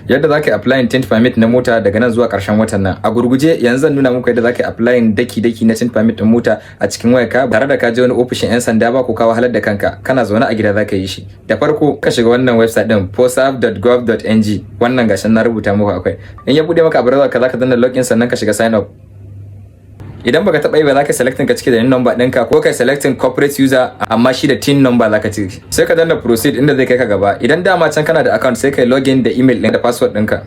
Yadda za ka yi applying tint permit na mota daga nan zuwa ƙarshen watan nan. A gurguje, yanzu zan nuna muku yadda za ka yi applying daki-daki na tint permit ɗin mota a cikin wayarka, tare da ka je wani ofishin 'yan sanda ba ko ka wahalar da kanka. Kana zaune a gida za ka yi shi. Da farko, ka shiga wannan website ɗin, posav.gov.ng. Wannan gashin na rubuta muku akwai. In ya buɗe maka a browser ka, za ka danna login, sannan ka shiga sign up. Idan baka taɓa yi ba, za ka selecting ka cike da NIN number ɗinka, ko kai selecting corporate user, amma shi da TIN number za ka cike. Sai ka danna proceed, inda zai kai ka gaba. Idan dama can kana da account, sai kai login da email ɗin da password ɗinka.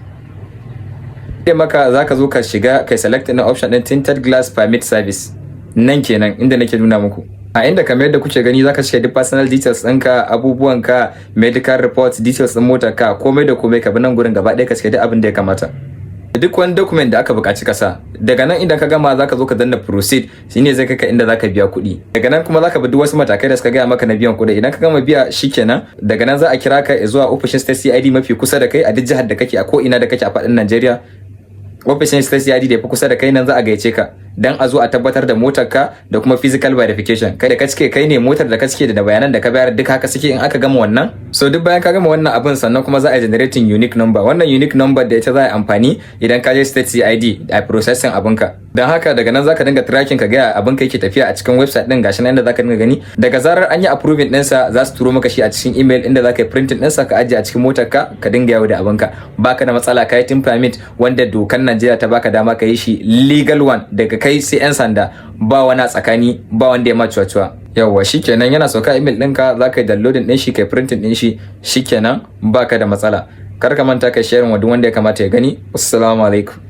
Sai maka za ka zo ka shiga kai selecting na option ɗin tinted glass permit service, nan kenan inda nake nuna muku. A inda, kamar yadda kuke gani, zaka cike duk personal details ɗinka, abubuwanka, medical reports, details ɗin motarka, komai da komai. Ka bi nan gurin gaba ɗaya, ka cike duk abin da ya kamata, duk wani document da aka buƙaci kasa. Daga nan, idan ka gama, zaka zo ka danna proceed. Shine zai kai ka inda zaka biya kuɗi. Daga nan kuma zaka bi duk wasu matakai da suka gaya maka na biyan kuɗi. Idan ka gama biya, shikenan, daga nan za a kira ka zuwa ofishin state CID mafi kusa da kai a duk jihar da kake, a ko ina da kake a faɗin Najeriya. Ofishin state CID da ya fi kusa da kai, nan za a gayyace ka dan a zo a tabbatar da motar ka da kuma physical verification, kai da ka cike kai ne, motar da ka cike da bayanan da ka bayar duk haka suke. In aka gama wannan, so duk bayan ka gama wannan abin, sannan kuma za a generating unique number. Wannan unique number da ita za a yi amfani idan ka je state CID a processing abinka. Don haka daga nan zaka dinga tracking, ka ga abin ka yake tafiya a cikin website din. Gashi nan inda zaka dinga gani. Daga zarar an yi approving ɗinsa, za su turo maka shi a cikin email, inda zaka yi printing ɗinsa ka ajiye a cikin motar ka, ka dinga yawo da abinka. Baka da matsala, ka yi tint permit wanda dokan Najeriya ta baka dama ka yi shi, legal one. Daga kai sai 'yan sanda, ba wani a tsakani, ba wanda ya ma cuwa-cuwa. Yawwa, shikenan, yana sauka email ɗinka, za ka yi downloading ɗin shi, kai printing ɗin shi, shikenan, baka da matsala. Kar ka manta ka sharing wa duk wanda ya kamata ya gani. Assalamu alaikum.